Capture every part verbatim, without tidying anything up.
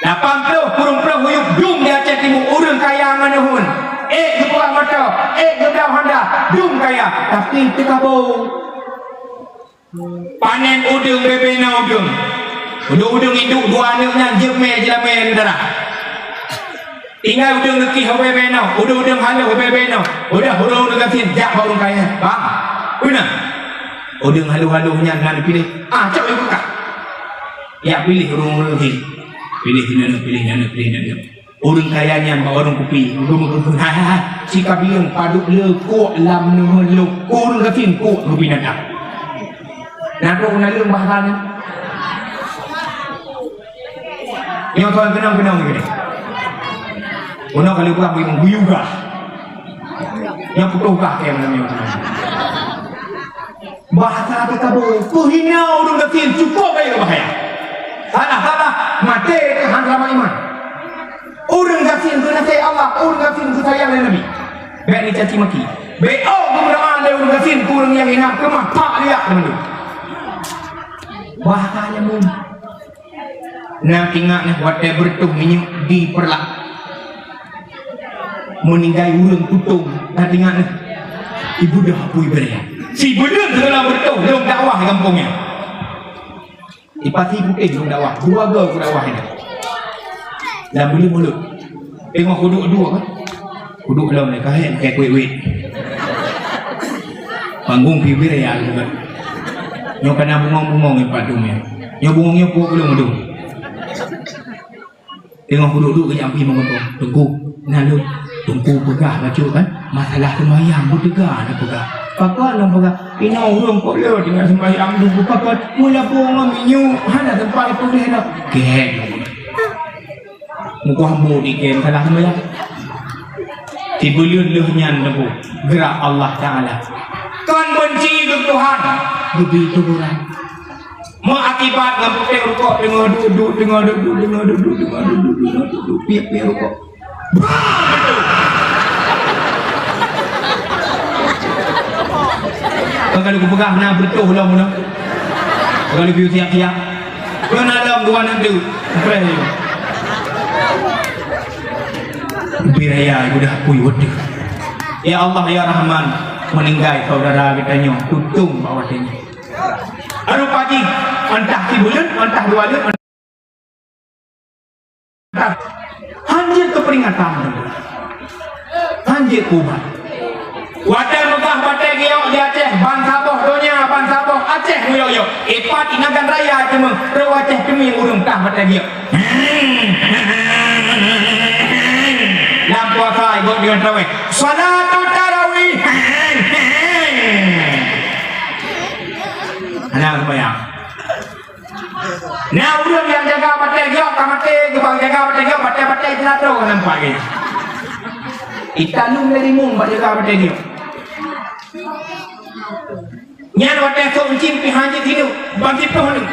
Lapan ploh kureueng ploh miyueb dum di Aceh Timu, ureueng kaya ngon uhun. Ék geupeugah moto, ék geubloe Honda, dum kaya, tapi teuka bo. Panen udeueng bebe na udeueng. Udeueng-udeueng induek dua aneuk nyan jeuet mè jilamè ngon dara. Tinggai udeueng reukeh bebe na, udeueng-udeueng haloh bebe na. Udah ureueng-ureueng gasien jak bak ureueng kaya. Bang, peue na? Udeueng haloh-haloh nyan na piléh. Ah, cok yue buka. Ya piléh ureueng-ureueng gasien. Piléh nyan, piléh nyan, piléh nyan. Ureueng kaya nyan bak warong kupi, geumeukheun, "Hai, hai, hai, si kabieng padub le kok lam neuheun lôn, ureueng gasien kok geubi nyan." Na trok naleueng bahasa nyan. Nyoe kon keunong-keunong gini. Keunoe kali peugah beuimeung guyugah. Nyoe putôh gah kèe malam nyoe. Bahasa teuka bo, peuhina ureueng gasien cukôp bayeue bahaya. Salah-salah, maté teuh hana seulamat iman. Ureueng gasien geunasèh Allah, ureueng gasien geusayang lé Nabi. Bèk neucaci maki. Bèk oh geumeudoa lé ureueng gasien keu ureueng nyang hina, keumah pak liak teumandum. Bahasa nyambung. Na ingat nyoe watèe beureutoh minyeuk di Peureulak. Meuninggai ureueng tutong, na ingat nyoe. Ibu dah apui beureuyang. Sibuleuen sigohlom beureutoh lôn dakwah di gampông nyan. Di Pasi Putéh lôn dakwah, dua goe kudakwah nyan. Lam buleuen mulod. Teungoh kuduek dua kan? Kuduek lom ni, kahèe pakai kuet-kuet. Panggung pibir ya, gitu kan. Nyoe kana bungong-bungong ya, Pak Dum ya. Nyoe bungong nyoe puak belum, Dum. Teungoh kuduek-duek keu jampi meugeubong. Teungku, na lôn. Teungku peugah bacut kan, masalah seumayang beuteuga na peugah. Pakon lôn peugah, inoe ureueng kok le tinggai seumayang Teungku pakon, meulabong ngon minyeuk, hana teumpat ipeugah dah. Kèe. Mukoh hambo di kèe salah seumayang. Sibuleuen lheueh nyan Teungku, gerak Allah Taala. Kon beunci keu Tuhan, geubi teguran. Meuakibat ngon puténg rukok teungoh duek-duek, teungoh duek-duek, teungoh duek-duek, teungoh duek-duek, teungoh duek-duek, piep-piep rukok. Bang! Bang, kalau kupeugah na beureutoh lom nyoe. Kalau piu siap-siap. Nyoe na lom dua neuk teuk. Preh. Bi raya udah pui waduh. Ya Allah, ya Rahman, meuninggai saudara geutanyoe, tutong bak watèe nyoe. Aduh pagi, entah sibuleuen, entah dua buleuen, entah. Hanjeuet keu peuringatan. Hanjeuet keu ubat. Watèe meugah batèe giok di Aceh, bansaboh donya, bansaboh Aceh meuyok-yok. Ipat inagan raya teuma, rot Aceh teuma ureueng tah batèe giok. Lam puasa iboh deungon tarawih. Salatu tarawih. Hana seumayang. Na ureueng nyang jaga batèe giok ka maté, geubang jaga batèe giok, batèe-batèe jeunato ka nampak geuh. Italun lé limong bak jaga batèe giok. Nyan watèe sôk encim pih hanjeuet hidup, ban siploh nyoe.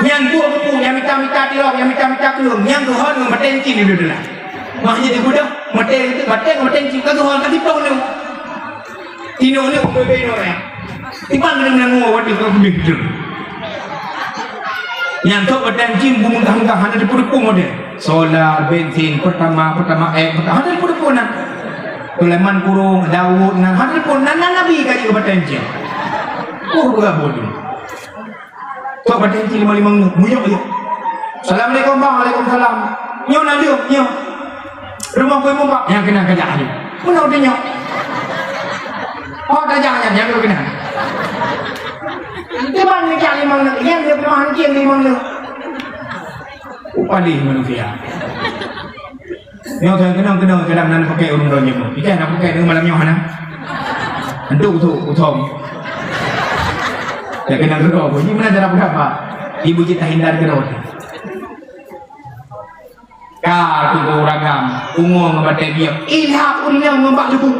Nyan buet buku nyang mita-mita tilong, nyang mita-mita keuleueng, nyan geuhon ngon batèe encim di duduk. Mah jeuet geubeudôh, batèe, batèe, batèe encim ka geuhon ka siploh nyoe. Tinoe nyoe bebe nyoe ya. Iban nyoe nyoe watèe ka beudôh. Nyan sôk batèe encim bu meugah-meugah hana dipeudukung model. Solar, bensin, Pertamax, Pertamax, eh, hana dipeudukung na. Sulaiman Kurong, Daud, nan hana pun, nan, nan Nabi ka jeuet keu batèe encim. Oh, beugabon. Kok batèe encim lima-lima nyoe, muyok-yok. Assalamualaikum, Bang. Waalaikumsalam. Nyoe na lheueh, nyoe. Rumoh kue mumpak, nyang keunan kajak laju. Meunoe teuh nyoe. Oh, kajak nyan, nyang keunan. Teuma neujak limong nyoe, nyang dia peumahan kieng limong nyoe. Upadi manusia. Nyoe keunong-keunong kadang na peuke ureueng droe nyoe. Pike na peuke deungon malam nyoe hana. Entuk tu utong. Ya keunong keudroe, ji meunan cara peugah, Pak. Ibu cit tahindar keudroe. Ka tu uragam, ungoe ngon batèe biek. Ilhak ureueng ngon bak leubue.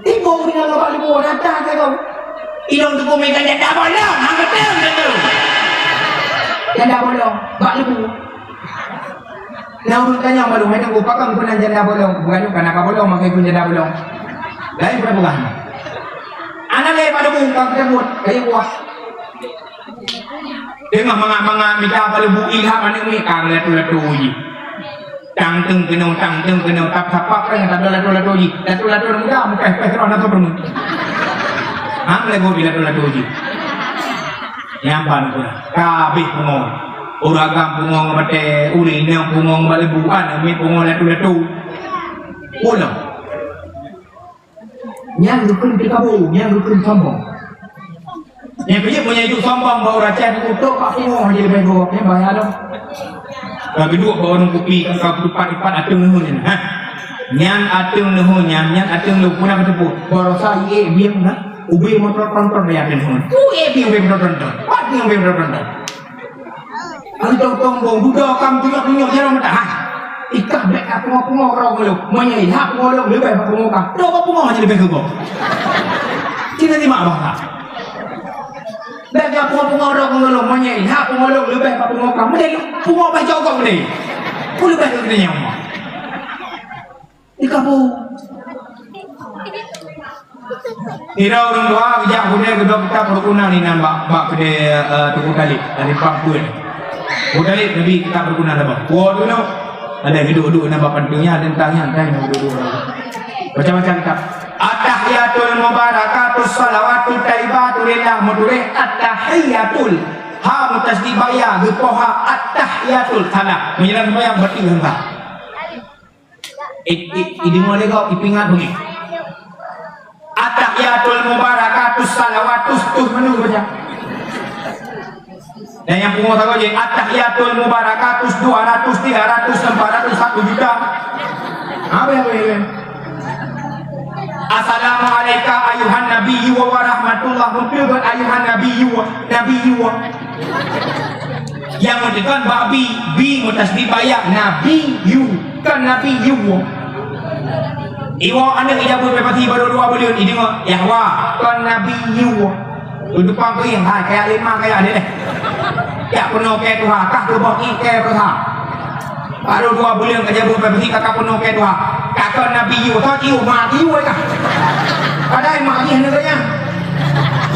Tibo ureueng ngon bak leubue, datang ka kau. Ilong tu kumi kan janda bolong, hang beutôi tu. Janda bolong, bak leubue. Na ureueng tanyong baru, "Hai Teungku, pakon keunan janda bolong?" Bukan, bukan apa bolong, makai pun janda bolong. Lain pernah peugah. Anak lé pada bungkang tersebut, kayu buah. Teungoh mangat-mangat mita bak lubuk ilham aneuk miet ka latu-latu jih. Tang teung keunong, tang teung keunong, tap sapap kan, tapi latu-latu jih. Latu-latu muda, mupèh-pèh keudroe na keudroe. Ham lego bi latu-latu jih. Nyang ban pun. Ka habéh pungo. Ureueng agam pungo ngon batèe, ureueng inong pungo ngon bak lubuk, aneuk miet pungo latu-latu. Pulang. Nyan geukheun teukabu, nyan geukheun sombong. Nyang keujeuet meunyoe duek sombong bak ureueng Aceh, duek bak pungo aja leubeh gob, nyan bahaya lom. Ka geuduek bak warong kupi, ka tupat-tupat ateueng neuheun nyan. Ha. Nyan ateueng neuheun nyan, nyan ateueng lôn puna kateupeue. Barosa ié bieng na, ubé motor tronton di ateueng neuheun. Ié bieng ubé motor tronton. Pat bieng ubé motor tronton. Antom tombong, dudoe kam tunyok-tunyok jaroe meuta. Hai, ikah bèk ka pungo-pungo droe ngon lôn. Meunyoe ilhak pungo lôn leubeh bak pungo kah. Droe bak pungo hana leubeh keu gob. Cina simak bah kah. Bèk ka pungo-pungo droe ngon lôn. Meunyoe ilhak pungo lôn leubeh bak pungo kah. Meudeh pungo bak jogong meudeh. Peue leubeh keu geutanyoe? Di kampung. Sidroe ureueng tuha geujak u keudè geudong kitab peurukunan inan bak, bak keudè, eh, Teungku Talib, dari Pampuan. Teungku Talib neubi kitab peurukunan saboh. Woe tu nyoe, ada geuduek-duek na bak panteue nyan, teuntang nyan, kan geuduek-duek. Macam-macam kitab. At-tahiyatul mubarakatus shalawatut thayyibatu lillah, meutuléh at-tahiyatul. Ha meutasydid bak ya, geupoh ha, at-tahiyatul, salah. Meunyoe lam seumayang, berarti hana. I, i, i deungoe lé gob, ipeuingat beungéh. At-tahiyatul mubarakatus shalawatus tuh meunan baca. Dan nyang pungo sagoe jih, at-tahiyatul mubarakatus dua ratus, tiga ratus, empat ratus, satu juta. Habéh, habéh, habéh. Assalamualaika ayuhan nabiyyu wa rahmatullah. Beutôi kan ayuhan nabiyyu, nabiyyu. Nyang meuteukon bak bi, bi meutasydid bak ya, nabiyyu, kon nabiyyu. Iwoe aneuk ijak beuet pasi barô dua buleuen, ideungoe, Yahwa, kon nabiyyu. Keudupang keuieng, hai, kaya lima, kaya deh. Jak peunoh kèe tuha, kah keuboh ié kèe tuha. Barô dua buleuen ka jaboh peuet pasi ka, ka peunoh kèe tuha. Ka kon nabiyyu, tho cium ma cium kah. Padahai ma jih hana geunyang.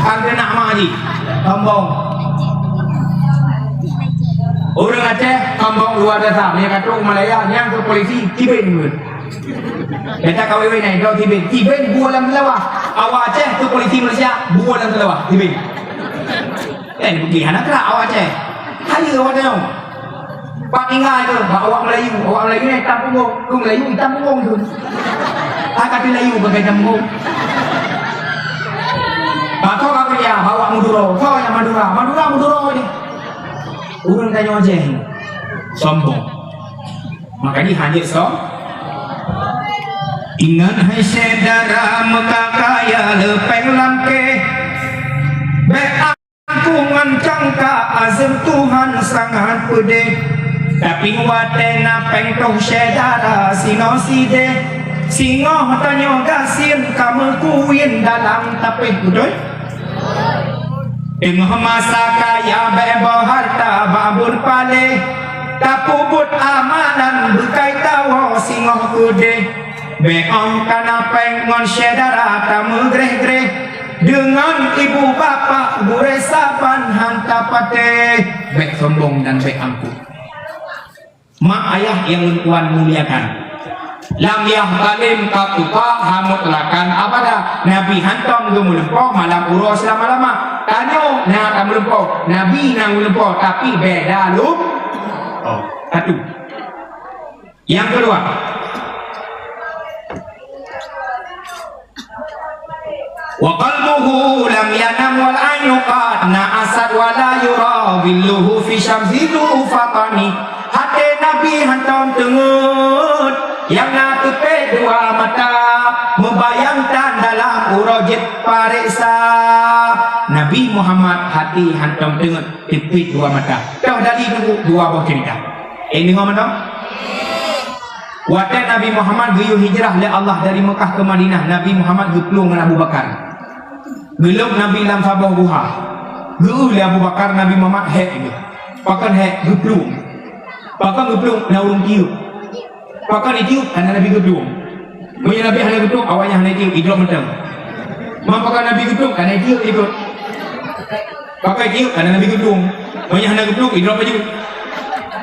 Kan keuneuk ma jih. Sombong. Ureueng Aceh sombong luar biasa. Meunyoe ka trok u Malaya, nyang keu polisi, tibeng ngon. Beta ka wewe nai, droe tibeng. Tibeng buah lam seulawah. Awak Aceh keu polisi Malaysia, buah lam seulawah, tibeng. Eh, bukti hana krak awak Aceh. Hayeue awak tanyoe. Pat tinggai tu, bak awak Melayu, awak Melayu ni itam punggong, tu Melayu itam punggong tu. Haka tu Melayu pakai itam punggong. Bak tu ka kerja, bak awak Madura, tu yang Madura, Madura, Madura ni. Ureueng tanyoe Aceh ni. Sombong. Maka ni hanya som. Ingat hai syedara, meuka kaya leupeng lam keh. Bèk Aku ngon cangka azeueng Tuhan sangat peudeh. Tapi watèe na péng toh syedara sinoe sideh, singoh tanyoe gasien ka meukuwien dalam tapéh, beutôi? Teungoh masa kaya bèk boh harta babon paléh, tapeubuet amalan beukai tawoe singoh keudeh. Bèk óh ka na péng ngon syedara tameugreh-greh, deungon ibu bapak gurée saban han tapatéh. Bèk sombong dan bèk angkuh. Mak ayah nyang lôn tuan muliakan. Lam yah zalim ka tuka ha mutlakan abada. Nabi hantom geumeulumpoe malam uroe seulama-lama. Tanyoe na tameulumpoe, Nabi na meulumpoe, tapi beda lum-, oh, satu. Nyang keudua, wa qalbuhu lam yanam wal ainu qad na'asat wa la yura dhilluhu fi syamsi dhu fatani. Até Nabi hantom teungeut, nyang na teupéh dua mata, meubayang tan dalam uroe jeuet pareksa. Nabi Muhammad até hantom teungeut, teupéh dua mata. Toh dari dua boh cerita. Eh, deungoe mantong? Watée Nabi Muhammad geuyue hijrah lé Allah dari Meukah keu Madinah, Nabi Muhammad geuplueng ngon Abu Bakar. Geulôb Nabi lam saboh guha. Geu-eu lé Abu Bakar Nabi Muhammad hék geuh. Pakon hék? Geuplueng. Pakon geuplueng? Na ureuëng tiyeuk. Pakon jitiyeuk? Karena Nabi geuplueng. Meunyoe Nabi hana geuplueng, awaknyan hana jitiyeuk, idrop mantong. Man pakon Nabi geuplueng? Karena jitiyeuk ikot. Pakon jitiyeuk? Karena Nabi geuplueng. Meunyoe hana geuplueng, idrop laju.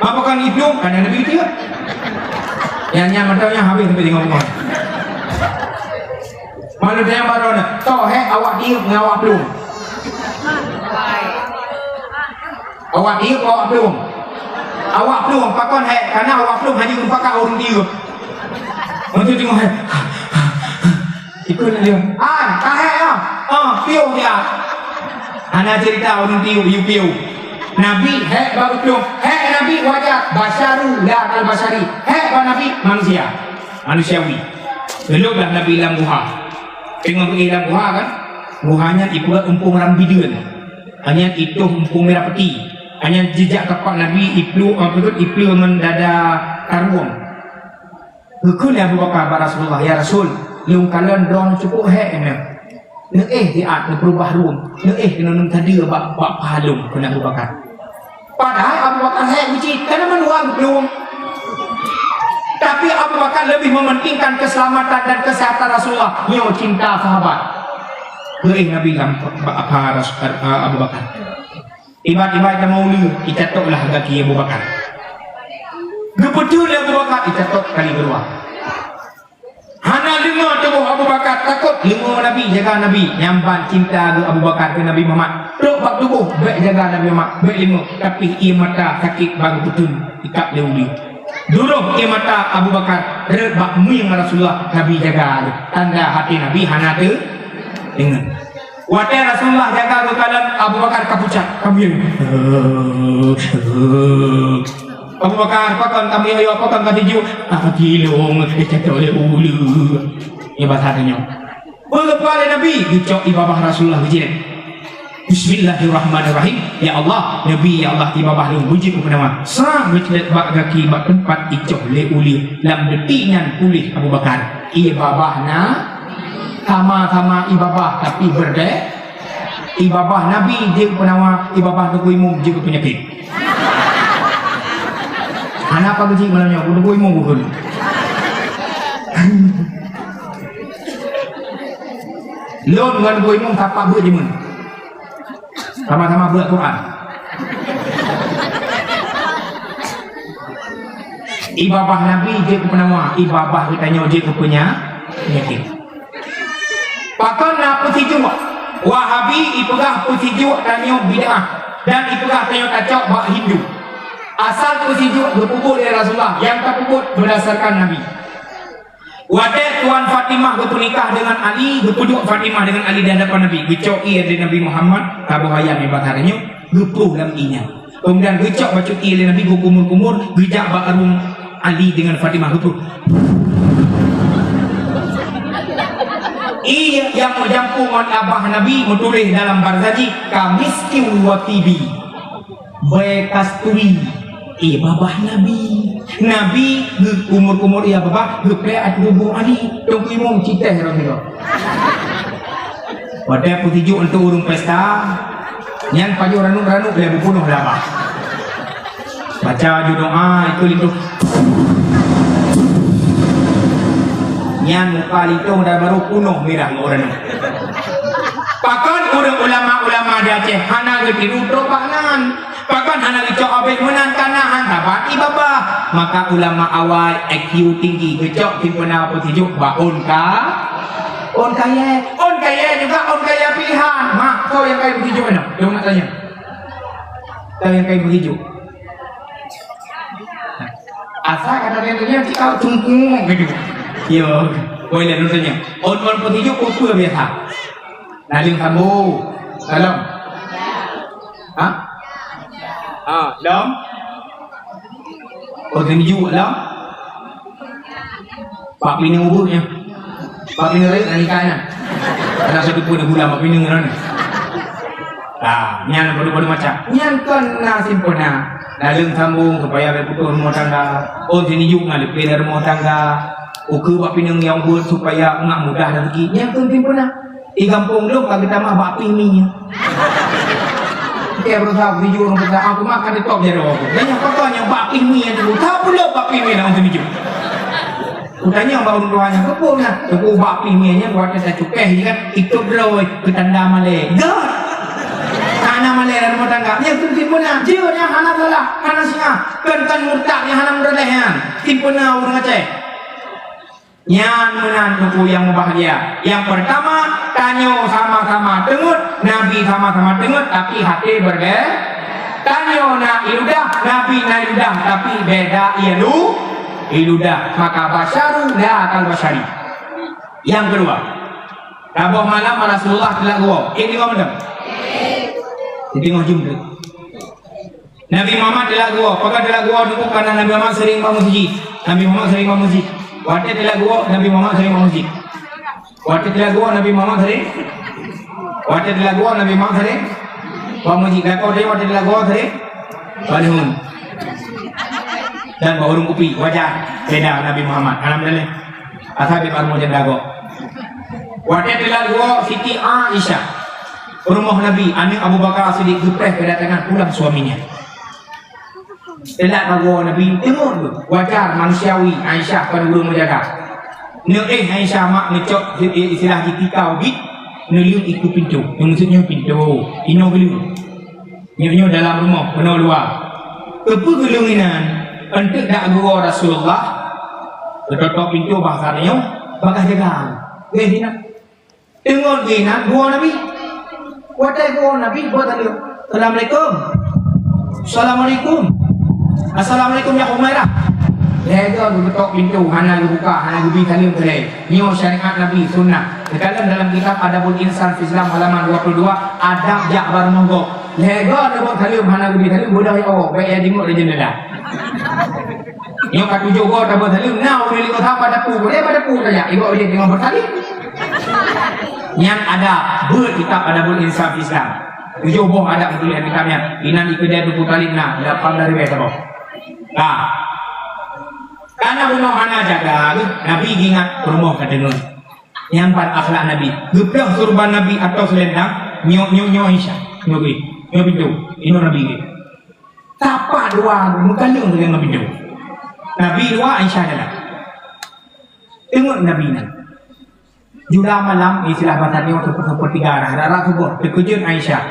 Apa kan geuplueng? Kan Nabi geutiek. Nyang nyan mantong nyan habéh sampai tengok rumah. Malu tayang baroe na. Toh hék awak tiek ngon awak plueng. Awak tiek, awak plueng. Awak plueng, pakon hék, karena awak plueng hana geumeupakat ureueng tiek. Maksud tengok hék. Ikut dia. Ah, ka hék ah. Ah, piôh dia. Hana cerita ureueng tiek, you piôh. Nabi hék baru plueng. Hék Nabi wajar. Basyaru la kal basyari. Hék bak Nabi manusia. Manusiawi. Geuloblah Nabi lam guha. Teungoh geuéh lam guha kan, guha nyan ipeugöt umpung ram bideuen. Nyan itoh umpung mirah peuti. Nyan jijak tapak Nabi iplu, ah, peugöt iplu ngon dada karueng. Geukheun lé Abu Bakar bak Rasulullah, "Ya Rasul, lôn kalon droeneuh cukôp hék nyoe. Neuéh siat neupeurubah rueng, neuéh keunoe neumeutadeue bak, bak paha lôn," kheun Abu Bakar. Padahai Abu Bakar hék meucit, karena mandua geuplueng. Tapi Abu Bakar lebih mementingkan keselamatan dan kesehatan Rasulullah. Nyoe cinta sahabat. Geuéh Nabi lam bak apa Ras-, Abu Bakar. Tiba-tiba ita meuleue, icatoklah gaki Abu Bakar. Geupeuteun lé Abu Bakar, icatok kali keudua. Hana leungoe tuboh Abu Bakar, takot leungoe Nabi, jaga Nabi. Nyan ban cinta geuh Abu Bakar keu Nabi Muhammad. Trok bak tuboh, bèk jaga Nabi Muhammad, bèk leungoe. Tapi ié mata sakét bak geupeuteun, ikab lé uleue. Duroh ié mata Abu Bakar rhot bak mieng Rasulullah, Nabi jaga lé. Tanda hati Nabi hana teu-, deungon. Watèe Rasulullah jaga geukalon, Abu Bakar ka pucat, ka mieng. Abu Bakar, pakon kamoe yo, pakon ka tiju? Ah, kilong, eh, catok lé uleue. Ya, bahasa tanyoe. Peue geupeubuet lé Nabi? Geucok ié babah Rasulullah geujilet. Bismillahirrahmanirrahim. Ya Allah, Nabi, ya Allah, ié babah lôn beujeuet keu peunawa. Sa geujilet bak gaki bak teumpat icoh lé uleue. Lam detik nyan puléh Abu Bakar. Ié babah na, sama-sama ié babah, tapi beurbe-, ié babah Nabi jeuet keu peunawa, ié babah Teungku Imum jeuet keu peunyakét. Hana apa geuchik malam nyoe, Teungku Imum bukon. Lôn ngon Teungku Imum sapat beuet jimeun. Sama-sama beuet Quran. Ié babah Nabi jeuet keu peunawa, ié babah geutanyoe jeuet keu peunya-, peunyakét. Pakon na peusijuek? Wahabi ipeugah peusijuek tanyoe bid'ah dan ipeugah tanyoe tacok bak Hindu. Asal peusijuek geupeubuet lé Rasulullah, nyang tapeubuet beurdasarkan Nabi. Watèe Tuan Fatimah geupeunikah deungon Ali, geupeuduek Fatimah deungon Ali di hadapan Nabi, geucok ié lé Nabi Muhammad, taboh ayam nibak tanyoe, geuploh lam ié nyan. Keumudian geucok bacut ié lé Nabi geukumur-kumur, geujak bak rueng Ali deungon Fatimah geupeuruh. Ié nyang meujampung ngon babah Nabi meutuléh dalam Barzanji, "Kamiskin wa tibi." Bèe kasturi. Ié babah Nabi. Nabi geukumur-kumur ié babah, geupèe ateueh tuboh Ali. Teungku Imum cit teh roh nyoe. Watèe peusijuek untuk ureueng pesta, nyan pajoh ranub-ranub lé beupunoh laba. Baca ju doa, ikôt linto. Nyan muka linto dan baru punoh mirah ngon ranub. Pakon ureueng ulama-ulama di Aceh hana geutiru trok bak nan. Pakon hana geucok abéh meunan kana han saban ié babah. Maka ulama awai I Q tinggi geucok simpeuna peusijuek bak ôn ka-, ôn kayèe. Ôn kayèe juga ôn kayèe pilihan. Mak, soe nyang kayèe peusijuek nyoe? Lôn nak tanya. Soe nyang kayèe peusijuek? Asai kata dia tu, dia cakap cungkung gitu. Yo, boleh lôn tanya. Ôn, ôn peusijuek peue-peue biasa? Naleueng sambô. Ka lom? Ha? Ha, lom? Oh, teunjuk lom? Bak pineung ubeut nyan. Bak pineung rayek na ikan nyan. Ada satu pun gula bak pineung nyan. Ah, nyan baru-baru macam. Nyan kan na simpeuna. Naleueng sambô supaya bèk putôh rumoh tangga. Oh, teunjuk na leupie lam rumoh tangga. Ukeue bak pineung nyang ubeut supaya ngak mudah rezeki. Nyan kan simpeuna. Di gampông lôn ka geutamah bak pih mi nyan. Oke, berusaha video orang kata, "Aku makan di top jaroe aku." Dan nyang pokok nyang bak pih mi nyan tu, tak perlu bak pih mi nak untuk video. Kutanya bak ureueng tuha nyan, "Keupeue na?" "Keupeue bak pih mi nyan buat saya cukai je kan, itu droe keutanda malèe." Dah. Ha, Hana malèe lam rumoh tangga. Nyan keuh simpeuna. Jeuet nyang hana salah, hana singa. Kon, kon murtad nyang hana meureuléh nyan. Simpeuna ureueng Aceh. Nyan meunan teungku nyang mubahgia. Nyang peurtama, tanyoe sama-sama teungeut, Nabi sama-sama teungeut, tapi até beurbe-, tanyoe na i ludah, Nabi na i ludah, tapi beda ié lu-, i ludah. Maka basyaru la kal basyari. Nyang keudua, saboh malam Rasulullah teulat geuwoe. Ék deungoe mantong? Deungoe jeuem teuk. Nabi Muhammad teulat geuwoe. Pakon teulat geuwoe? Teungku, karena Nabi Muhammad sering bak meuseujid. Nabi Muhammad sering bak meuseujid. Watèe teulat geuwoe, Nabi Muhammad sering bak meuseujid. Watèe teulat geuwoe, Nabi Muhammad sering. Watèe teulat geuwoe, Nabi Muhammad sering bak meuseujid. Lakoe watèe teulat geuwoe sering bak leuheun. Dan bak ureueng kupi, wajar. Beda Nabi Muhammad. Alhamdulillah. Asai bak rumoh janda gob. Watèe teulat geuwoe, Siti Aisyah, peurumoh Nabi, aneuk Abu Bakar Siddiq, geupreh keudatangan pulang suaminya. Teulat geuwoe Nabi, teungeut geuh. Wajar, manusiawi, Aisyah kon ureueng meujaga. Neuéh Aisyah, mak, neucok, istilah jih tikau bit, neuleueng ikeue pintoe. Nyang meukeusud nyoe pintoe, inoe geuleueng. Nyoe, nyoe dalam rumoh, meunoe luwa. Keupeue geuleueng inan? Eunteuk dak geuwoe Rasulullah, geutotok pintoe, bahasa nyoe, bagaih jaga. Geuh inan. Teungeut geuh inan geuwoe Nabi. Watèe geuwoe Nabi, buet saleuem. "Assalamualaikum." "Assalamualaikum. Assalamualaikum ya Humairah." Lhèe goe geutotok pintoe, hana geubuka, hana geubri saleuem keu lhèe. Nyoe syariat Nabi, sunnah. Teukalon dalam kitab Adabul Insan fi Islam halaman dua puluh dua, adab jak bak rumoh gob. Lhèe goe neubuet saleuem hana geubri saleuem, beudôh ya Allah, bèk ya jingok di jeundela. Nyoe ka tujoh goe tabuet saleuem, na ureueng likot sapat dapu, boleh bak dapu tajak, igoe jih teungoh beusaleuem. Nyan adab, beuet kitab Adabul Insan fi Islam. Tujoh boh adab geutuléh kitab nyan. Inan ikeue Teungku Talib na, lapan belas ribèe saboh. Nah. Karena bunoe hana jaga, Nabi geuingat peurumoh ka deungoe. Nyan pat akhlak Nabi. Geupreh surban Nabi atau seulendang, nyoe, nyoe, nyoe Aisyah. Nyoe geuh, nyoe pintoe. Inoe Nabi geuh. Tapak dua meukaleueng deungon pintoe. Nabi dua, Aisyah dalam. Teungeut Nabi nyan. Jula malam, istilah basa nyoe seupeu-, seupeuleugah, rhah-rhah suboh, teukeujot Aisyah.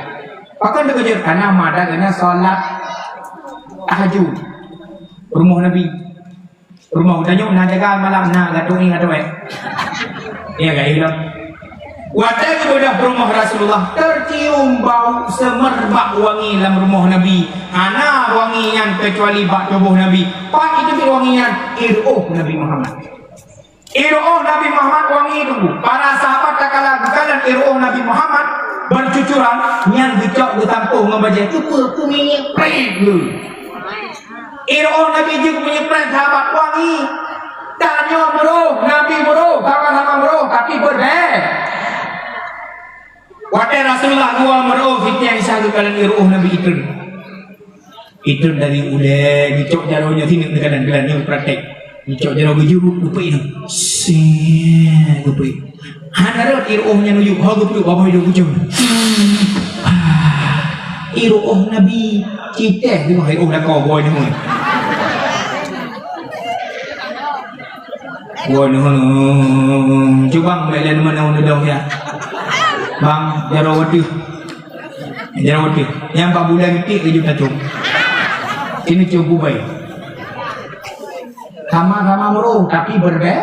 Pakon teukeujot? Karena mada geuh nyan salat tahajud. Rumoh Nabi. Rumoh geutanyoe na jaga malam, na gatoe, gatoe. Ya, gak ilong. Watèe geubeudôh rumoh Rasulullah, teucium bau seumerbak wangi lam rumoh Nabi. Hana wangi nyan keucuali bak tuboh Nabi. Pat jiteubiet wangi nyan? Ié ru'oh Nabi Muhammad. Ié ru'oh Nabi Muhammad wangi teungku. Para sahabat tatkala geukalon ié ru'oh Nabi Muhammad beucucuran, nyan geucok geusampôh ngon bajèe, keupeue, keu minyeuk prèh geuh. Ié ru'oh Nabi jeuet minyeuk prèh sahabat wangi. Tanyoe meuroh, Nabi meuroh, sama-sama meuroh, tapi berbeda. Watèe Rasulullah geuwoe meuroh, Siti Aisyah geukalon ié ru'oh Nabi itreun. Itreun dari ulèe, geucok jaroe nyoe sineuk neukalon, kalon nyoe praktek. Geucok jaroe geujurut, geupeuék nyoe. Sét, geupeuék. Hana rhot ié ru'oh nyan uyueb, ho geupeuduek babah idong kucong. Ah, ié ru'oh Nabi, citèh teungoh ié ru'oh lakoe boh nyoe. Boh nyoe, cubang bèk lé teuma na udong ya. Bang, jaroe watèe. Jaroe watèe. Nyang bak bulan tiek laju tacok. Ini cok bubai. Sama-sama meuroh, tapi berbe-,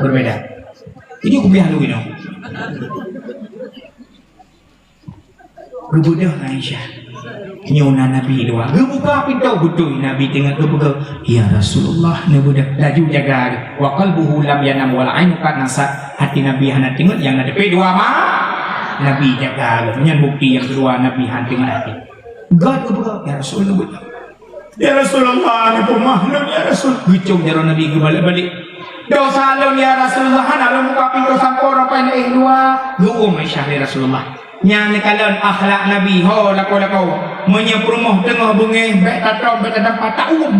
berbeda. Ini kupiah dulu, you know. Geubeudôh Aisyah. Nyoe na Nabi luwa. Geubuka pintoe, beutôi Nabi teungoh geupeugah, "Ya Rasulullah, neubeudôh." Laju jaga. Wa qalbuhu lam yanam wal ainu qad nasat. Hati Nabi hana teungeut, nyang na teupeu dua ma-, Nabi jaga. Nyan bukti nyang keudua Nabi hana teungeut hati. Geupeugah, "Ya Rasul, neubeudôh." "Ya Rasulullah, neupeumah lôn, ya Rasul." Geucok jaroe Nabi geubalek-balek. "Dosa lôn, ya Rasulullah, hana lôn buka pintoe sampoe rot pai neuéh luwa." Geuuem Aisyah, "Ya Rasulullah." Nyan neukalon akhlak Nabi, ho lakoe-lakoe. Meunyoe peurumoh teungoh beungéh, bèk tatrom, bèk tadampa, tauem.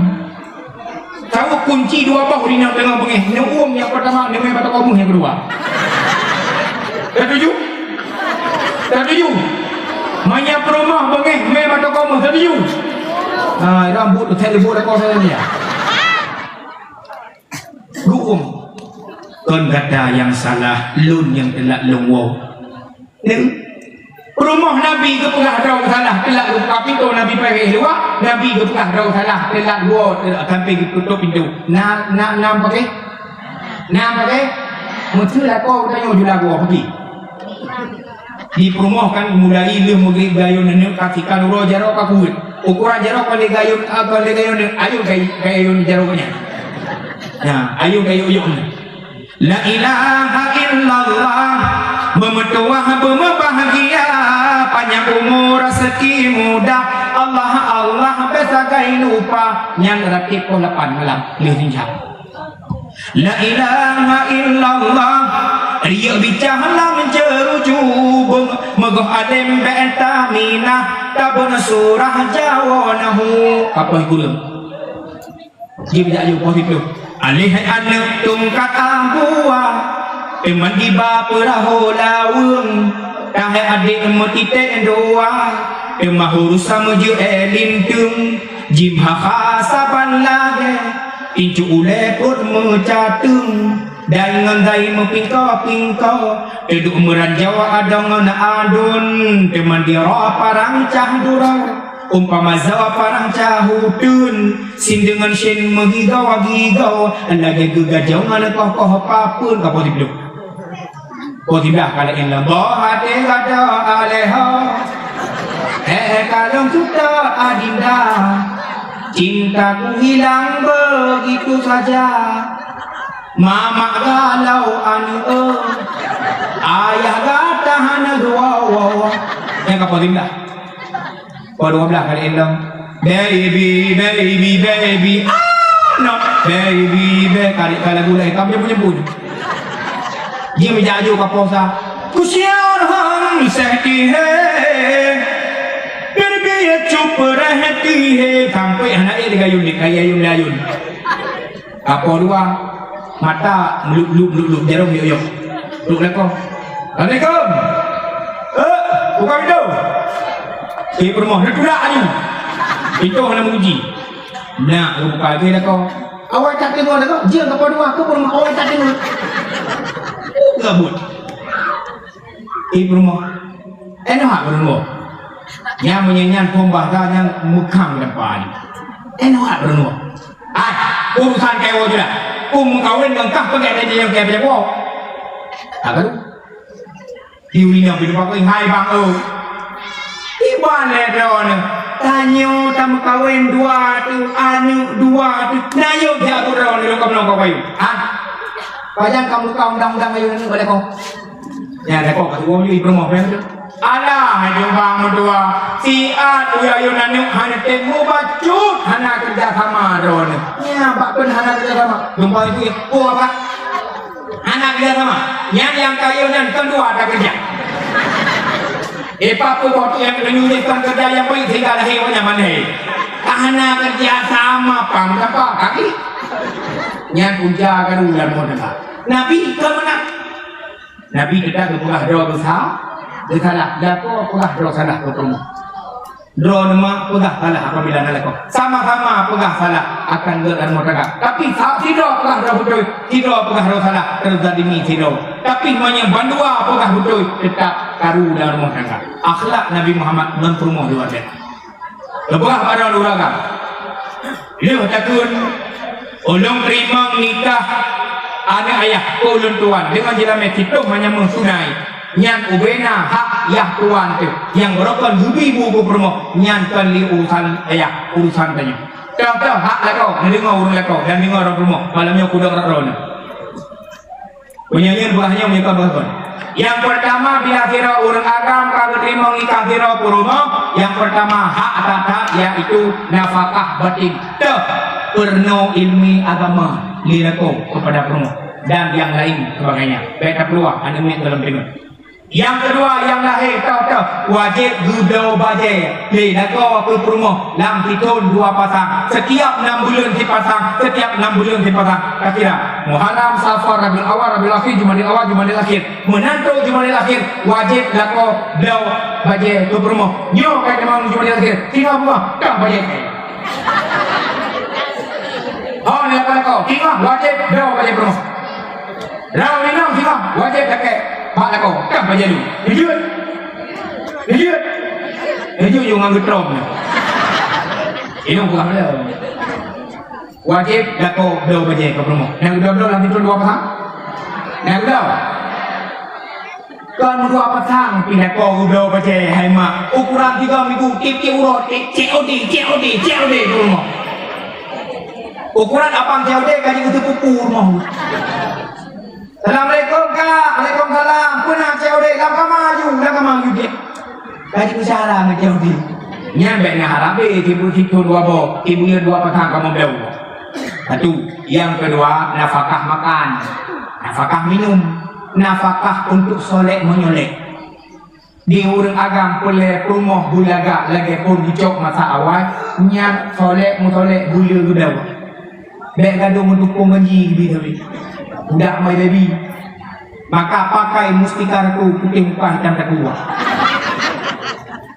Tauem kunci dua boh rinong teungoh beungéh. Neuuem nyang peurtama, neumè bak tokoh meuh nyang keudua. Tatuju? Tatuju? Meunyoe peurumoh beungéh, mè bak tokoh meuh, tatuju? Ah, rambot tu, saya lebur ekor saya ni, ya. Geuuem. Kon gata nyang salah, lôn nyang teulat lôn woe. Neu. Rumoh Nabi geupeugah droe salah, teulat geubuka pintoe, Nabi paih luwa, Nabi geupeugah droe salah, teulat woe, teulat sampai geututôp pintoe. Na, na, na pakai? Na pakai? Meuteue lakoe geutanyoe jula goe peugi. Di peurumoh kan mulai lheueh meugrib gayun aneuk ka sikan uroe jaroe ka kuweuet. Ukuran jaroe kon lé gayun, ah, kon lé gayun aneuk, ayun gay-, gayun jaroe nyan. Nah, ayun gayun-ayun nyan. La ilaha illallah, beumeutuwah beumeubahagia, panyang umu raseuki mudah, Allah, Allah beu sagai lupa, nyan ratib poh lapan malam lheueh sinjam. La ilaha illallah, riyeuk bicah lam ceuruju, beung-, meugoh alem bèk taminah, tabon surah jawoe nahu, ka poh kureueng. Jih jak yue poh siplôh. Aléh hai aneuk tungkat abuwa, teuma diba peurahô laweueng. Ka hai adék meutiték dua, teuma hurus sameujeuet linteung. Jimeuha saban lagèe, incu ulèe pruet meucateueng. Dai ngon dai meupingko-pingko, teuduek meuranjau adong ngon aduen. Teuma diroe parang cah duroe. Umpama zoe parang cah uteuen, sin deungon syen meugigoe-gigoe, lagèe geugajoe ngon koh-koh papeuen. Ka poh siplôh. Poh siblah ka laén lom. Boh até gata alèh ho, eh, kalon seutôt adinda, cintaku hilang begitu saja. Mamak galau aneuk, ayah gata hana dua woe. Nyan ka poh siblah. Poh dua blah ka laén lom. Baby, baby, baby, ah, no. Baby, baby, ka lagu laén, ka meunyeupeu-nyeupeu. Jih meujak aju ka poh sa. Kusian hom sehti he. Baby, cup rehti he. Sampai hana ék digayun ni, kaya ayun-ayun. Ka poh dua, mata meulup-lup, meulup-lup, jarông yok-yok. Trok lakoe. "Assalamualaikum." "Eh, buka pintoe." Eh, peurumoh, neutulak aju. Pintoe hana meukunci. Nak geubuka lagèe lakoe. Awai that teungoh lakoe, jeuet ka poh dua, keu peurumoh awai that teungoh. Uh, gabut. Eh, peurumoh. Eh, nyoe hak peurumoh. Nyang meunyan phon bahasa nyang meukam lam pah. Eh, nyoe hak peurumoh. Ai, urusan keu woe jeulah. Peue meukawen ngon kah peugah lagèe nyan keu peue? Hak ka tu. Di ureueng nyang pih lupa keu hai bang, oh. Iban lé droeneuh. Tanyoe tameukawen dua teuk, aneuk dua teuk. Na yok jak droeneuh lôn ka meunong ka kayu. Ha? Pajan ka meuka undang-undang kayu aneuk bak lakoe. Nyan lakoe ka tuwoe lé peurumoh nyan tu. Alah, hai bang meutuah, siat uya-uya aneuk hana teumu bacut, hana keureuja sama droeneuh. Nyan bak peue hana keureuja sama. Geumpa itu ya, oh apa? Hana keureuja sama. Nyan nyang kayém nyan kon dua takeureuja. Eh, apa buet nyang leunyueng nyan kon keureuja nyang baik sehingga lahé awak nyan mandai. Hana keureuja sama pang apa kaki. Nyan punca karu lam rumah tangga. Nabi ka meunan. Nabi teutab geupeugah droe geusa-, geusalah. Lakoe peugah droe salah keu peurumoh. Droeneuh ma peugah salah apabila na lakoe. Sama-sama peugah salah akan geuh lam rumah tangga. Tapi sa-, sidroe peugah droe beutôi, sidroe peugah droe salah, teuzalimi sidroe. Tapi meunyoe bandua peugah beutôi, teutab karu lam rumah tangga. Akhlak Nabi Muhammad ngon peurumoh luar biasa. Geupeugah bak droeneuh ureueng agam. Lheueh takheun, ulôn teurimong nikah aneuk ayah keu ulôn tuan deungon jeulamé sitoh manyameuh sunai. Nyan ubena hak yah tuan teuh nyang beurokon geubi bu keu peurumoh, nyan kon lé urusan ayah, urusan tanyoe. Toh-toh hak lakoe, neudeungoe ureueng lakoe dan deungoe ureueng peurumoh, malam nyoe kudong rot droeneuh. Meunyoe nyan bah nyoe meunyoe ka bah kon. Nyang peurtama, bila sidroe ureueng agam ka geuteurimong nikah sidroe peurumoh, nyang peurtama hak that-that yaitu nafakah batin, toh peurunoe ileumèe agama lé lakoe keupada peurumoh dan nyang laén seubagainya. Bèk tapeuruah aneuk miet dalam teungeut. Nyang keudua, nyang lahé toh-toh wajéb geubloe bajèe lé lakoe keu peurumoh lam sithon dua pasang, setiap nam buleuen sipasang, setiap nam buleuen sipasang. Takira Muharram, Safar, Rabiul Awal, Rabiul Akhir, Jumadil Awal, Jumadil Akhir. Meunan trôk Jumadil Akhir wajéb lakoe bloe bajèe keu peurumoh. Nyoe ka teuma Jumadil Akhir, singoh bumoe toh bajèe. Ho, nyoe lakoe-lakoe, singoh wajéb bloe bajèe peurumoh. Rau inong singoh wajéb lakèe bak lakoe, toh bajèe lu. Jujur. Keujeuet. Keujeuet yue ngon geutrom. Inong buah dia. Wajéb lakoe bloe bajée keu peurumoh. Nyang bloe-bloe lam sithon dua pasang? Nyang bloe? Kon dua pasang pih lakoe bloe bajée hai mak. Ukuran tiga minggu, tiep-tiep uroe, tiep, C O D, C O D, C O D keu peurumoh. Ukuran abang C O D ka jeuet keu teupupuk rumoh. Assalamualaikum, Kak. Waalaikumsalam. Peue na C O D? Lam kama aju, lam kama aju, Dek. Ka jipeusyara ngon C O D. Nyan bèk na harab, eh, tibu sithon dua boh, tibu nyan dua pasang kamoe bloe. Satu. Nyang keudua, nafakah makan, nafakah minum, nafakah untuk solek meunyolék. Di ureueng agam peureulèe peurumoh beulagak lagèe phon geucok masa awai, nyan solek meusolek beuleu geudawa. Bèk gadôh meutumpông ganji bi sabe. Budak mai baby. Maka pakai mustika ratu putéh muka hitam takue.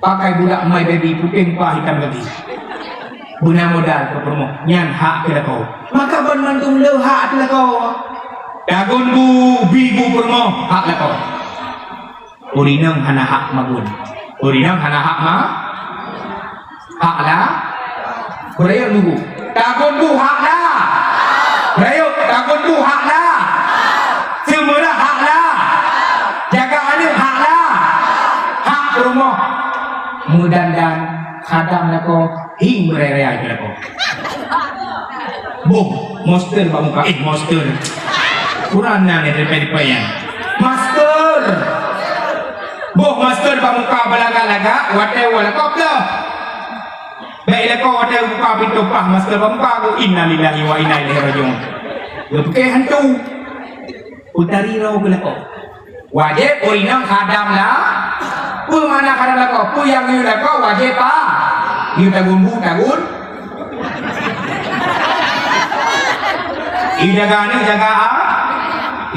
Pakai budak mai baby putéh muka hitam kaki. Beuna modal keu peurumoh, nyan hak keu lakoe. Maka banmandum le hak keu lakoe. Tagun bu bi bu peurumoh hak lakoe. Ureueng inong hana hak magun. Ureueng inong hana hak ma-, hak la-, beurayek nunggu. Tagun bu hak la-, beurayek, tagun bu hak la-, seumeurah hak la-, jaga aneuk hak la-, hak peurumoh. Meudandan, khadam lakoe, Hing beuraya-raya keu lakoe. Boh, monster bak muka. Eh, monster. Kurang na ni, depan-depan nyan. Master. Boh, master bak muka beulagak-lagak, watèe woe lakoe ploh. Bèk lakoe watèe buka pintoe pah, master bak muka, innalillahi wa inna ilaihi raji'un. Geupeugah hantu. Peutari roh keu lakoe. Wajéb ureueng inong khadam la-, peue makna khadam lakoe? Peue nyang yue lakoe wajéb pa-, yue tagun bu, tagun. Yue jaga aneuk, jaga a-,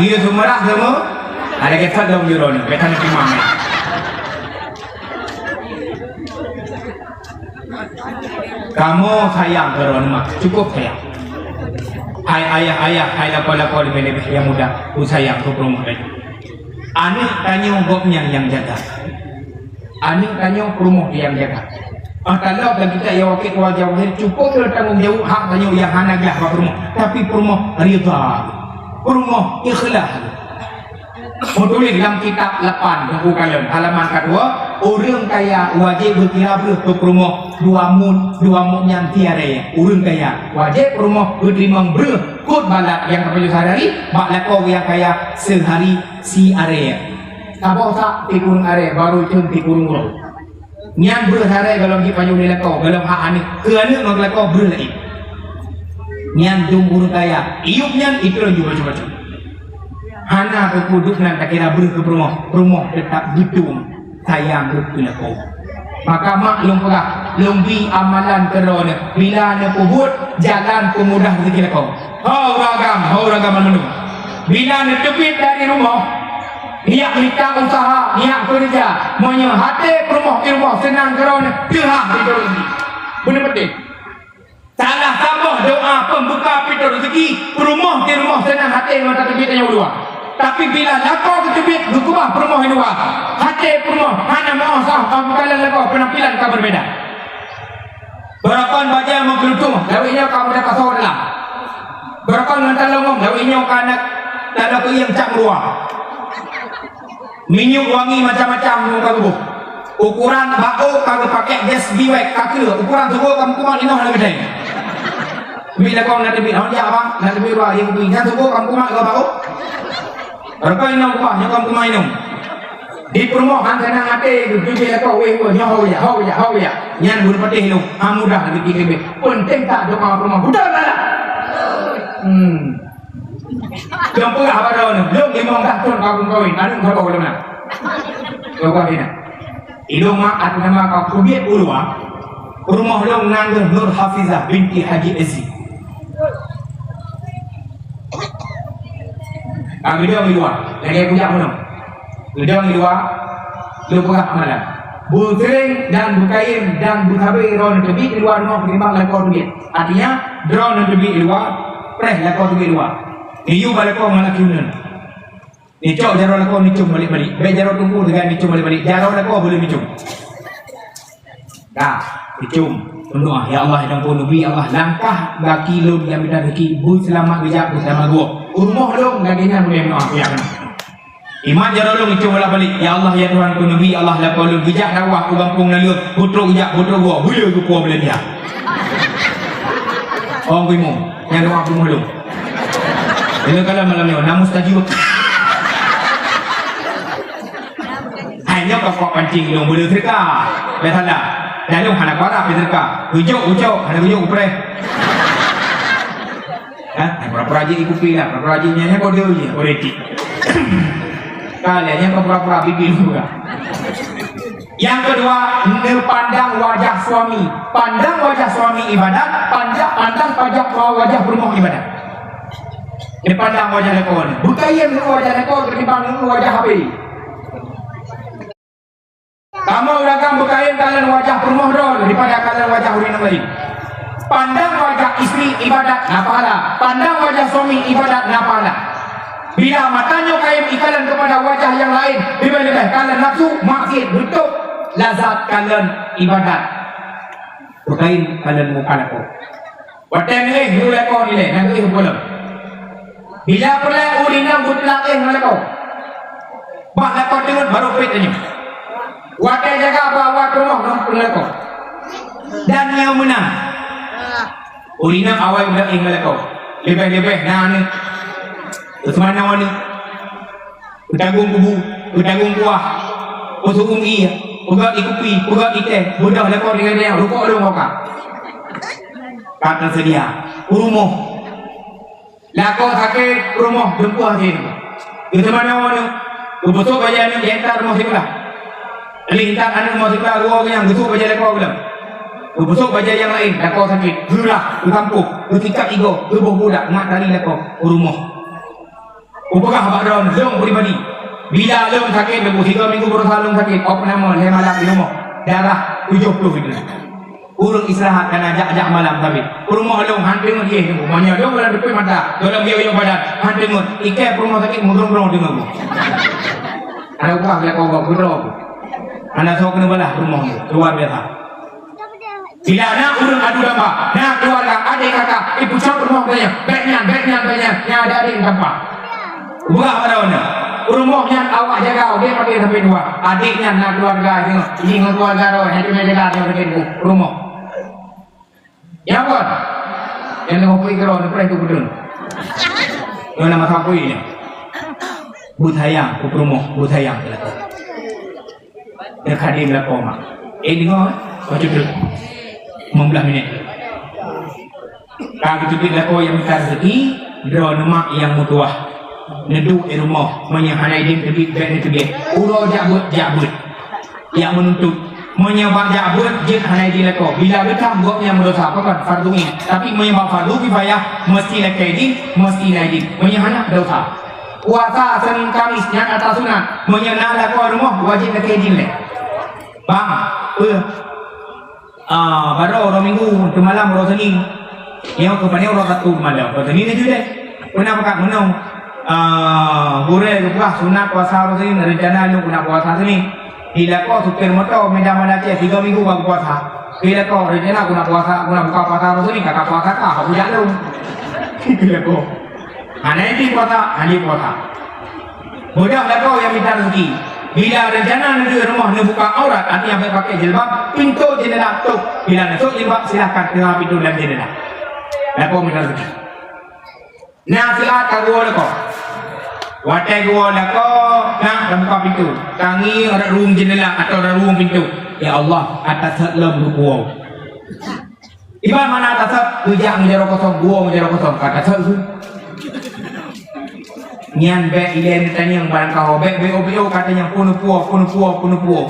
yue seumeurah, seumeu-, ada geutot lom jurôn, geutot lom imam. Kamoe sayang keu droeneuh mak, cukup sayang. Hai ayah-ayah, hai lakoe-lakoe leubeh-leubeh nyang muda, peue sayang keu peurumoh tanyoe. Aneuk tanyoe gobnyan nyang jaga. Aneuk tanyoe peurumoh nyang jaga. Ah, kalau bagi kita ya wakil keluarga wahid, cukup lé tanggong jaweueb hak tanyoe nyang hana glah bak peurumoh, tapi peurumoh ridha, peurumoh ikhlas. Meutuléh lam kitab lapan Teungku Kalon, halaman kadua, ureueng kaya wajéb geukira breuh keu peurumoh dua mut, dua mut nyan siarée. Ureueng kaya wajéb peurumoh geuteurimong breuh kut balat nyang geupajoh sehari-hari, bak lakoe nyang kaya sehari siarée. Saboh sak tiep ureueng arée, barô cun tiep ureueng uroe. Nyan breuh sehari gohlom jipajoh lé lakoe, gohlom hak aneuk. Keu aneuk ngon lakoe breuh laén. Nyan dum ureueng kaya, iyup nyan itreun ju bacut-bacut. Hana teupeuduek nan takira breuh keu peurumoh, peurumoh teutap geutueng sayang breuh keu lakoe. Maka mak lôn peugah, lôn bi amalan keu droeneuh, bila neupeubuet jalan peumudah rezeki lakoe. Ho ureueng agam, ho ureueng agam mandum. Bila neuteubiet dari rumoh, niyak mita usaha, niyak keureuja, meunyoe até peurumoh di rumoh seunang keu droeneuh, teuhah di droeneuh. Beuneuh peunténg. Salah saboh doa peumbuka pintoe rezeki, peurumoh di rumoh seunang até ngon tateubiet tanyoe u luwa. Tapi bila lakoe geuteubiet geukeubah peurumoh u luwa, até peurumoh hana meu'oh saboh, ka meukalon lakoe, peunampilan ka beubeda. Beurokon bajée meukeureutoh, lawét nyoe ka meudapasoe dalam. Beurokon ngon talongong, lawét nyoe ka na taloe keuieng cap meuruwa. Minyeuk wangi macam-macam nyoe ka geuboh. Ukuran baok ka geupakèk gas biwek ka kreueh, ukuran sugoe ka meukumat inoh lam geudée. Mi lakoe na teubiet, hon jak bang, na teubiet dua, yang kubi. Nyan sugoe ka meukumat keu baok. Beurokon inong kuah, nyoe ka meukumat inong. Di peurumoh han seunang até, geujeuet lakoe wéh-wéh, nyoe ho ya, ho ya, ho ya. Nyan beuneuh patéh lôn, han mudah lagèe tiga B. Peunténg that doa peurumoh. Beutôi tak? Hmm. Lôn peugah bak droeneuh, lôn limong blah thôn ka lôn kawin, aneuk saboh lôn na. Lôn kawin na. Ilôn mak ateueh nama ka kubiet u luwa, peurumoh lôn nan Nur Hafizah binti Haji Ezi. Ka geudong di luwa, lagèe kujak meunoe. Geudong di luwa, lôn peugah amalan. Beuseuréng dan beukayém dan beusabé droeneuh teubiet di luwa rumoh ketimbang lakoe teubiet. Artinya, droeneuh teubiet di luwa, preh lakoe teubiet di luwa. Geuyue bak lakoe ngon laki uneuen. Neucok jaroe lakoe neucom balek-balek. Bèk jaroe teungku teuga neucom balek-balek. Jaroe lakoe boleh neucom. Dah, neucom. Meudoa, "Ya Allah, ya Tuhanku Nabi, ya Allah, langkah gaki lôn nyang mita rezeki, beuseulamat geujak, beuseulamat geuwoe. U rumoh lôn lagèe nyan boleh meudoa, ya Allah." Imat jaroe lôn neucom balek-balek. "Ya Allah, ya Tuhanku Nabi, ya Allah, lakoe lôn geujak dakwah u gampông naleueng, beutrok geujak, beutrok geuwoe, beu le geupuwoe beulanja." Oh, geuimum. Nyan doa peurumoh lôn. Lôn kalon malam nyoe, na mustajab. Hai nyoe ka kok pancing lôn beu seudeukah. Biasalah. Dan lôn hana kuharap seudeukah. Geujok, geujok, hana geujok, kupreh. Ha? Pura-pura jih ikupi lah, pura-pura jih nyan, nyan kode jih, kode etik. Kalian nyan pura-pura bibi lôn buka. Nyang keudua, neupandang wajah suami. Pandang wajah suami ibadat, pandang, pandang pajak wajah peurumoh ibadat. Neupandang wajah lakoe. Beukayém wajah lakoe ketimbang wajah H P. Kamoe ureueng agam beukayém kalon wajah peurumoh droe daripada kalon wajah ureueng laén. Pandang wajah istri ibadat na pahala, pandang wajah suami ibadat na pahala. Bila mata nyoe kayém ikalon kepada wajah nyang laén, leubeh-leubeh kalon nafsu, maksiat, beutôb lazat kalon ibadat. Beukayém kalon muka lakoe. Watèe neuéh, nyoe lakoe nilai, na geuéh buleuen. Bila peureulèe ureueng inong geupeulak éh ngon lakoe. Bak lakoe teungeut barô pét tanyoe. Watèe jaga bak awai peurumoh ngon lakoe. Dan nyang meunang. Ureueng inong awai udah éh ngon lakoe. Leubeh-leubeh na aneuk. Teuseumanö aneuk. Peutagong kubu, peutagong kuah. Peuseu'uem ié, peugöt ié kupi, peugöt ié teh, beudôh lakoe tinggai-tinggai, rukok lôn ka. Ka teuseudia. U rumoh. Lakoe sakét, peurumoh dumpeue hase. Geuteumanoe aneuk, geupeusuet bajèe aneuk, geuintat rumoh sikula. Lheuh intat aneuk rumoh sikula, geuwoe geuh nyan, geusut bajèe lakoe geuh. Geupeusuet bajèe nyang laén, lakoe sakét, geurah, geukampôh, geusikat igoe, geuboh budak, ngat tali lakoe, u rumoh. Kupeugah bak droeneuh, lôn pribadi. Bila lôn sakét, lôn sigoe minggu beurasa lôn sakét, ôk nama lhèe malam di rumoh. Darah tujoh ploh itu. Ureueng istirahat kana jak-jak malam sabé. Peurumoh lôn han teungeut ié teungku. Meunyoe lôn lam depan mata, dalam yoyo badan, han teungeut. Iké peurumoh sakét meudrong-drong teungoh. Ada upah bila kau buat keudroe. Hana soe keuneuk balaih peurumoh nyoe. Luar biasa. Bila na ureueng adu domba, na keuluwarga, adék kakak, ipeucok rumoh geuh nyan, bèk nyan, bèk nyan, bèk nyan, nyan adék-adék meutampa. Ubak pada wana. Rumoh nyan awak jaga, ubé maté sampai dua. Adék nyan na keuluwarga, tengok, jih ngon keuluwarga roh, hai tu na jaga, tengok, tengok, rumoh. Ya, bukan? Yang nama pui keroh, depreh tu betul. Yang nama sapui ni. Beusayang, ku peurumoh, beusayang, kata. Teukhadé meulakoe mak. Eh, deungoe, bacut teuk. Limong blaih minét. Ka geuteubiet lakoe nyang mita raseuki, droeneuh mak nyang meutuwah. Neuduek di rumoh, meunyoe hana idin teubiet, bèk neuteubiet. Uroe jak beuet, jak beuet. Nyang meununtut. Meunyoe bak jak beuet, jeuet hana idin lakoe. Bila geutam, gobnyan meudesya, pakon? Fardhu ain. Tapi meunyoe bak fardhu kifayah, meuseuti lakèe idin, meuseuti na idin. Meunyoe hana, desya. Puasa Senin Kamis nyan atra sunat. Meunyoe na lakoe rumoh, wajéb lakèe idin lé. Bang, peue? Ah, baroe uroe Minggu, teumalam uroe Senin. Nyoe keuh pané uroe Sabtu teumalam. Uroe Senin laju deh. Peue na pakat meunong. Ah, gurèe geupeugah sunat puasa uroe Senin, reuncana lôn keuneuk puasa Senin. Di lakoe supir moto Medan Banda Aceh, tiga minggu baru puasa. Di lakoe reuncana keuneuk puasa, keuneuk buka puasa uroe Senin, ka ka puasa ka, ka bujak lôn. Di lakoe. Hana idin puasa, hana puasa. Mudah lakoe nyang mita rezeki. Bila rencana neuduek rumoh neubuka aurat, artinya bèk pakai jilbab, pintoe jendela tôp. Bila neusok jilbab, silahkan teungoh pintoe dan jendela. Lakoe mita rezeki. Na siat ka geuwoe lakoe. Watèe geuwoe lakoe, na tabuka pintoe. Tangieng rot ruweueng jendela atawa rot ruweueng pintoe. Ya Allah, ata sat lom geupuwoe. Iban mana tasab, geujak ngon jaroe kosong, geuwoe ngon jaroe kosong, ka tasab su. Nyan bèk ilèe neutanyong barangkaho, bèk B O B O ka tanyong, peue neupuwoe, peue neupuwoe, peue neupuwoe.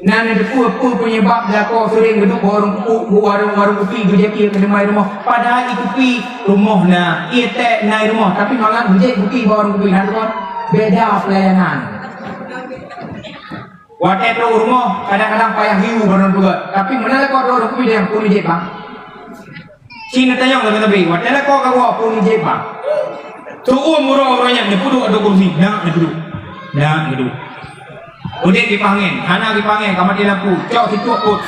Na neuteupeue peue peunyebab lakoe seuring geuduek bak warong kupi, bak warong, warong kupi geujak ié keuneumai rumoh. Padahai ié kupi rumoh na, ié teh na i rumoh, tapi mangat geujak kupi bak warong kupi, na teupeue? Beda pelayanan. Watèe trok u rumoh, kadang-kadang payah hiu baroe peugah. Tapi meunan lakoe trok u rumoh, peue nyang peue jép, bang? Ci neutanyong lagèe teubi, watèe lakoe ka woe, peue jép, bang? Seuuem uroe-uroe nyan neupeuduek ateueh kursi, na neupeuduek. Nyan geuduek. Udeb kipaih angén, hana kipaih angén, ka maté lampu, cok situek peuet.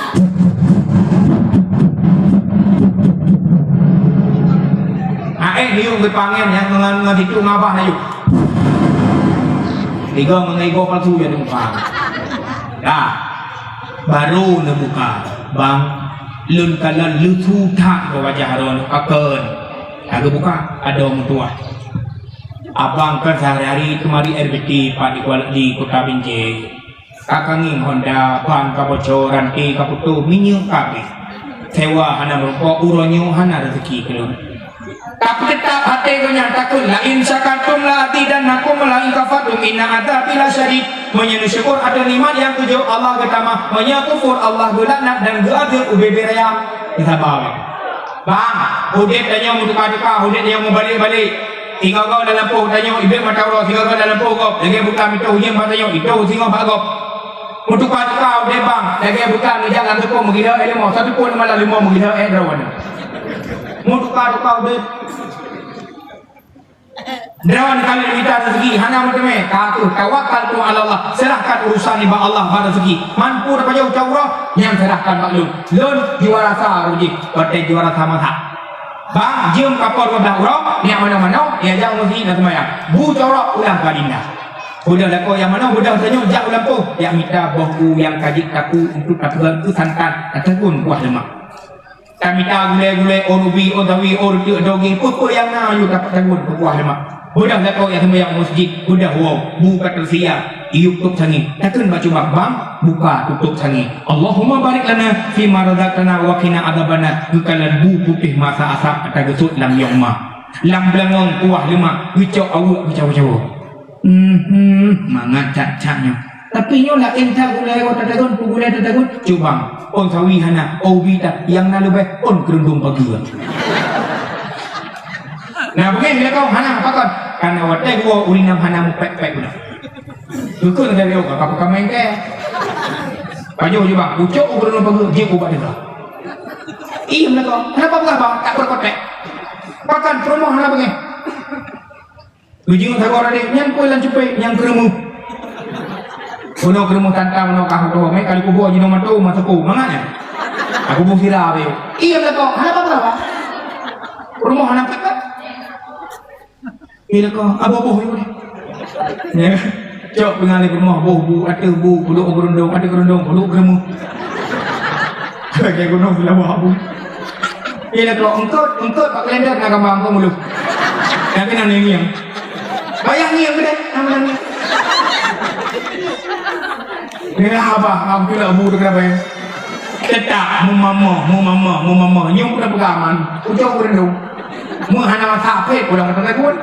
Aék neuyue kipaih angén nyan ngon, ngon situek ngabah laju. Igoe ngon igoe palsu ya teumpat. Dah. Baru neubuka, "Bang, lôn kalon lucu that bak wajah droeneuh, pakon?" Lagée buka, adoe meutuwah. "Abang kan sehari-hari teumari R B T pat di Kuala, di Kota Binjai. Ka kangieng Honda, ban ka bocor, ranté ka putôh, minyeuk ka habéh. Sewa hana meurumpok, uroe nyoe hana rezeki keu lôn." Tapi teutap até geuh nyan takheun, "La in syakartum la azidannakum wa la in kafartum inna adzabi lasyadid." Meunyoe neusyukur ateueh nikmat nyang geujok Allah geutamah, meunyoe kufur Allah geulaknat dan geuazeueb ubé-bé raya. Saba. Bang, udeb tanyoe meutuka-tuka, udeb tanyoe meubalek-balek. Sigoe-goe dalam poh tanyoe, udeb mata uroe, sigoe-goe dalam poh gob, lagée buta mitoh ujeuen bak tanyoe, itoh singoh bak gob. Meutuka-tuka udeb bang, lagée buta neujak lam teupông meugila éh leumo, satu pun malam leumo meugila éh droe. Meutuka-tuka udeb. Droe kali mita rezeki, hana meuteumé, ka kheueh tawakkaltu 'alallah, serahkan urusan nibak Allah bak rezeki. Mampu tapajoh cak uroe, nyan serahkan bak lôn. Lôn juara sa rujih, watée juara sa masa. Bang, jeuem ka po dua blah uroe, nyak manoe-manoe, nyak jak meuseujid na seumayang. Bu corok ulang keu adinda. Beudôh lakoe nyang manoe, beudôh tanyoe jak u lampôh, jak mita boh u nyang ka jeuet taku untuk tapeugöt keu santan, ataupun buah leumah. Tamita gulée-gulée, oh rubi, oh sawi, oh reuteuek, dogeng, peue-peue nyang na yue tapeugöt keu buah leumah. Beudôh lakoe nyang seumayang u meuseujid, beudôh woe, bu ka teusia, iyup tôp sangé. Takheun bak cubang, "Bang, buka tutôp sangé." Allahumma barik lana fima razaqtana wa qina adzabannar. Geukalon bu putéh masa asap ata geusut lam yong ma. Lam beulangong kuah leumah geucok aweuek geucawa-cawa. Mhm, mangat that-that nyoe. Tapi nyoe laén that gulai, oh tatagun, peugulai tatagun. Cubang, ôn sawi hana, oh ubi that, nyang na leubeh ôn keurundong pageue. Nah, beungéh lé kau hana pakon. Karena watée geuwoe ureueng inong hana mupék-pék guna. Geukheun dari awak, apa ka main ke? Pajoh je bang, ucok u keureumoh pageue, jeuet ubak deungoe. Ih, meunyoe kau, kenapa peugah bang? Tak berkotek. Pakan, peurumoh hana beungéh. Ujung sagoe raden, nyan kue lam cupék, nyang keureumoh. Bunoe keureumoh tantang, bunoe kah utoe, mé kali kuboh jinoe mantong, masa ku, mangat nyan. Aku boh sira be. Iya, meunyoe kau, kenapa peugah bang? Peurumoh hana pét-pét. Iya kah, aboh-boh nyoe. Ya. Cok peungalih peurumoh boh bu, ateueh bu, peuduek u geurundong, ateueh geurundong, peuduek u keureumoh. Lagée gunong Seulawah bu. Iya kah, eungkot, eungkot bak kalender na gambar eungkot meuluh. Nyang keunan ngieng-ngieng. Bayang ngieng geude, nama ngieng. Ngieng abah, am tu nak bu tu kenapa ya? Teutap meumamoh, meumamoh, meumamoh. Nyoe pun peugah aman. Ujong pun rindu. Meuhana masak pé pulang kata lagu.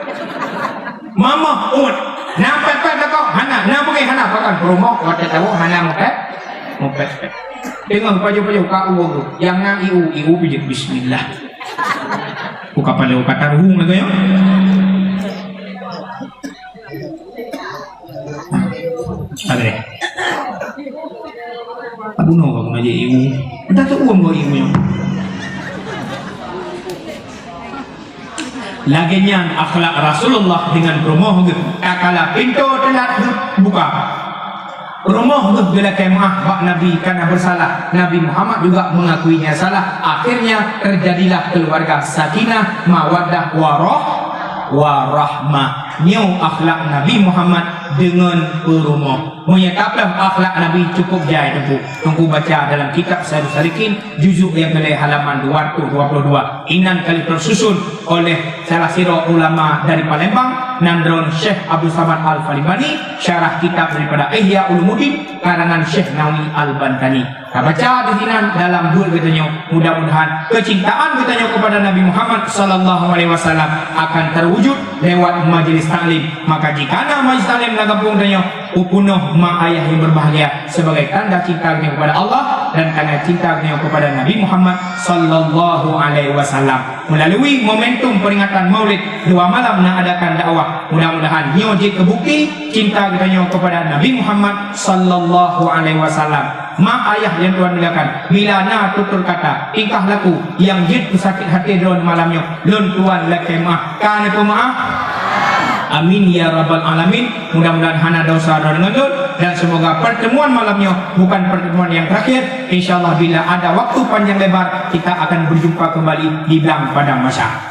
Mamoh uet. Na pépét takok hana, na beungéh hana, pakan peurumoh watée tawoe hana mupét. Mupét. Deungon pajoh-pajoh ka uwoe geuh. Nyang na iu, iu bijéh bismillah. Buka pala uka taruhung lagée nyoe. Sabe. Abu no aku majak ibu. Entah tu uang kau ibu yang. Lagée nyan akhlak Rasulullah dengan peurumoh geuh. Kakala pintoe teulat geuh buka. Peurumoh geuh geulakée meu'ah bak Nabi kana beusalah. Nabi Muhammad juga mengakuinya salah. Akhirnya terjadilah keluarga sakinah, mawaddah, waroh, warahmah. Nyoe akhlak Nabi Muhammad deungon peurumoh. Meunyoe tapeuleueh akhlak Nabi cukup jai teupeu. Teungku baca dalam kitab Sairus Salikin, juzuk nyang keulhèe halaman dua ratus dua puluh dua. Inan ka lheueh teususun oleh salah sidroe ulama dari Palembang, nan droen Syekh Abdul Samad Al-Falibani, syarah kitab daripada Ihya Ulumuddin, karangan Syekh Nawawi Al-Bantani. Tabaca di sinan dalam buet geutanyoe, mudah-mudahan keucintaan geutanyoe kepada Nabi Muhammad sallallahu alaihi wasallam akan terwujud lewat majlis taklim. Maka jika na majlis taklim lam gampông tanyoe, peupunoh mak ayah yang berbahagia sebagai tanda cinta geutanyoe kepada Allah dan tanda cinta geutanyoe kepada Nabi Muhammad sallallahu alaihi wasallam. Melalui momentum peringatan Maulid dua malam na adakan dakwah, mudah-mudahan nyoe jeuet keu bukti cinta geutanyoe kepada Nabi Muhammad sallallahu alaihi wasallam. Mak ayah nyang tuan muliakan, bila na tutur kata, tingkah laku nyang jeuet peusakét hati droen malam nyoe, lôn tuan lakée meu'ah. Ka neupeumaah? Amin ya rabbal alamin. Mudah-mudahan hana dosa droe deungon lôn, dan semoga pertemuan malam nyoe bukan pertemuan yang terakhir. Insyaallah, bila ada waktu panjang lebar, kita akan berjumpa kembali di blang padang mahsyar.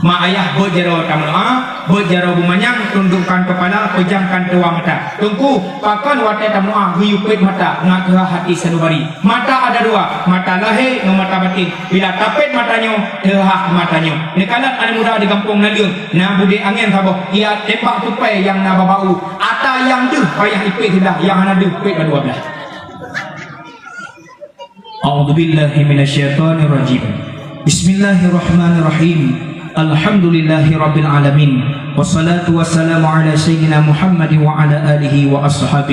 Mak ayah, beuet jaroe tameudoa, beuet jaroe beumanyang, tundukkan kepala, pejamkan dua mata. Teungku, pakon watée tameudoa geuyue pét mata, ngat teuhah hati sanubari? Mata ada dua, mata lahé ngon mata batin. Bila tapét mata nyoe, teuhah mata nyoe. Neukalon aneuk muda di gampông Naleueng, na budé angén saboh, ia tembak tupai nyang na babau. Ata nyang deuh payah ipét siblah, nyang hana deuh pét dua blah. A'udzubillahi minasyaitonirrajim. Bismillahirrahmanirrahim. Alhamdulillahirabbil alamin. Wassalatu wassalamu ala sayyidina Muhammad wa ala alihi wa ashabihi.